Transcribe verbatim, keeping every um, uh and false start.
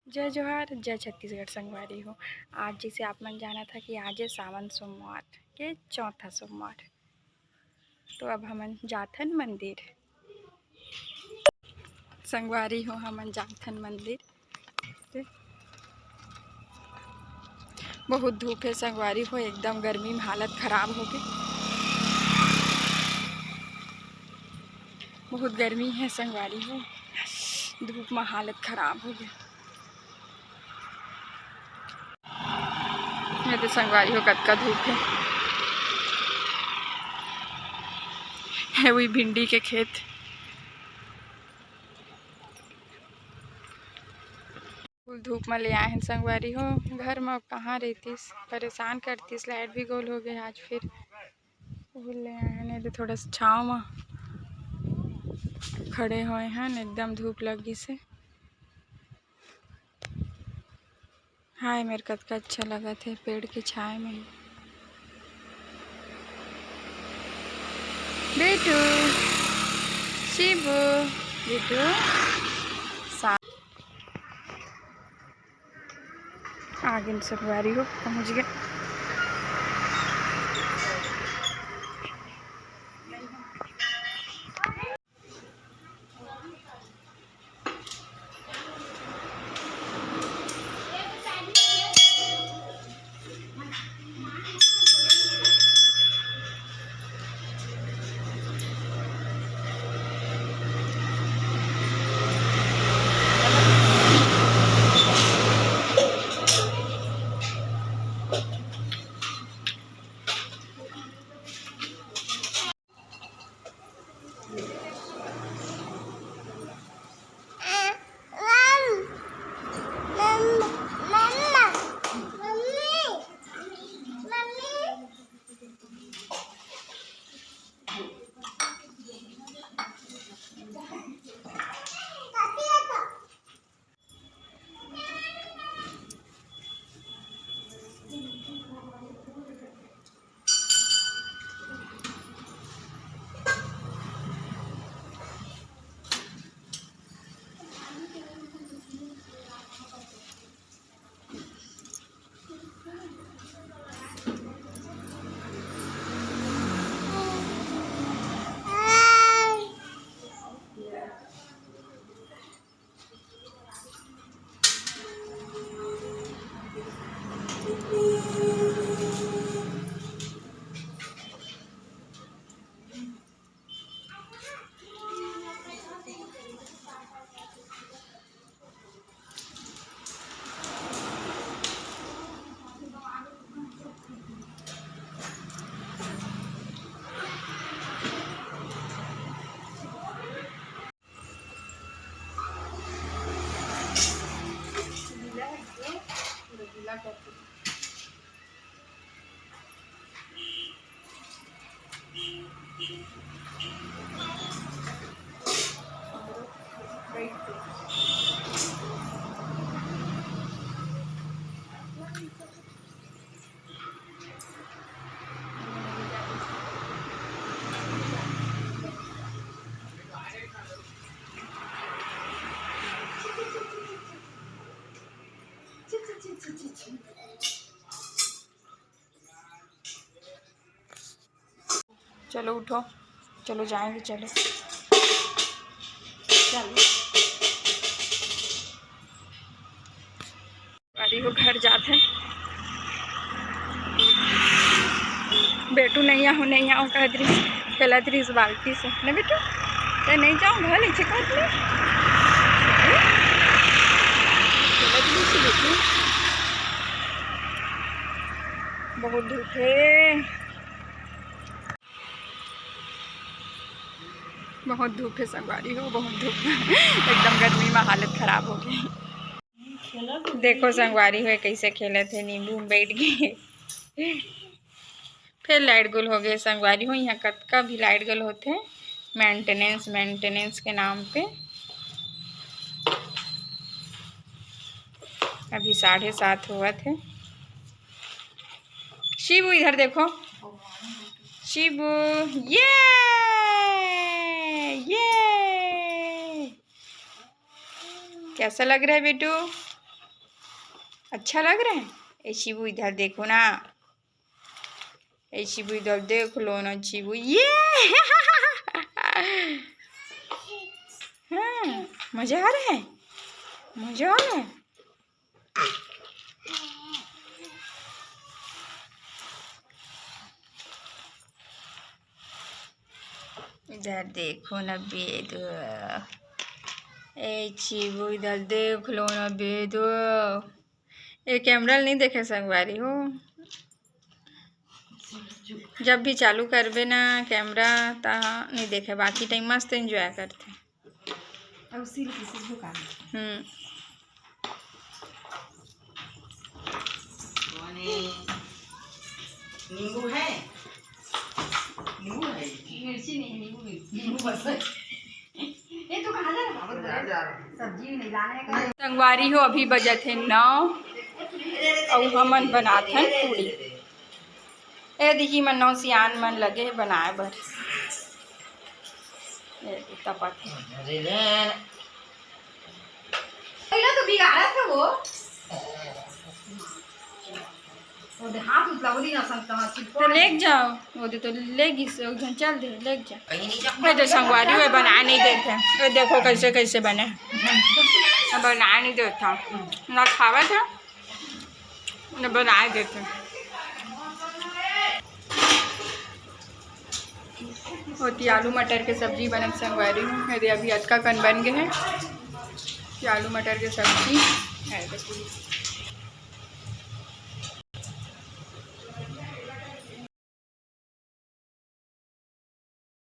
जय जोहार, जय छत्तीसगढ़ संगवारी हो। आज जैसे आप मन जानत हा कि आज है सावन सोमवार के चौथा सोमवार, तो अब हमन जाथन मंदिर। संगवारी हो, हमन जाथन मंदिर। बहुत धूप है संगवारी हो, एकदम गर्मी में हालत खराब हो गई। बहुत गर्मी है संगवारी हो, धूप में हालत खराब हो गई। ये तो संगवारी हो, कतका धूप है। है वही भिंडी के खेत। फुल धूप में ले आए हैं संगवारी हो। घर में कहाँ रहतीस, परेशान करतीस, लाइट भी गोल हो गए आज। फिर फुल ले आए हैं, नहीं तो थोड़ा सा छाँव में खड़े हुए हैं, एकदम धूप लग गई से। हाय, मेरे कतका अच्छा लगत है पेड़ के छाए में। बेटू, शिबू, बेटू, सा-, आगे संगवारी हो पहुँच गए। चलो उठो, चलो जाएंगे, चलो। चलो। अरे वो घर जात है। बेटू नहीं आऊँ, नहीं आऊँ कहत रहिस, खेलत रहिस बाल्टी से। ना बेटू, ते नहीं जाऊँ घर, इच्छे कहत ले। खेलत रहिस बेटू। बहुत धूप है। बहुत धूप है संगवारी हो, बहुत धूप। एकदम गर्मी में हालत खराब हो गई। देखो संगवारी हो कैसे खेलत है नींबू में बैठ के। फिर लाइट गुल हो गए संगवारी हो। यहाँ कतका भी लाइट गुल होते हैं, मेंटेनेंस, मेंटेनेंस के नाम पे। अभी साढ़े सात हुआ थे। शिबू इधर देखो, शिबू, ये, ये कैसा लग रहा है बेटू? अच्छा लग रहा है? ए शिबू, इधर देखो ना। ए शिबू, इधर देख लो ना शिबू, ये। हाँ, मजा आ रहा है, मजा आ रहा है। इधर देखो ना बेदू, ए शिबू, इधर देख लो ना बेदू। ये कैमरा ल नहीं देखे संगवारी हो, जब भी चालू करबे ना कैमरा, ता नहीं देखे, बाकी टाइम मस्त एंजॉय करथे। अब सिल के सिल दुकान। हम्म। नींबू है? नींबू है? मिर्ची नहीं, नींबू, मिर्ची। नींबू बस है। ये तो कहाँ जा रहा है? सब्जी नहीं लाने का। संगवारी हो, अभी बजत हे नौ, अउ हमन बनात हन पूड़ी। ए दीदी मन नौ सियान मन लगे हे बनाए बर। ए तपत हे। पहले तो बिगाड़त हे वो। तो लेग जाओ, वो दे तो ले गिस, एक झन चल दे, लेग जा। ए तो संगवारी हो, बनाए नहीं देत हे। ए देखो कैसे कैसे बने, बनाए नहीं देत हे, ना खावत हे, ना बनाए देत हे। ओती आलू मटर के सब्जी बनत संगवारी हो। ए दे अभी अतका कन बन गे हे कि आलू मटर के सब्जी। ए दे पूरी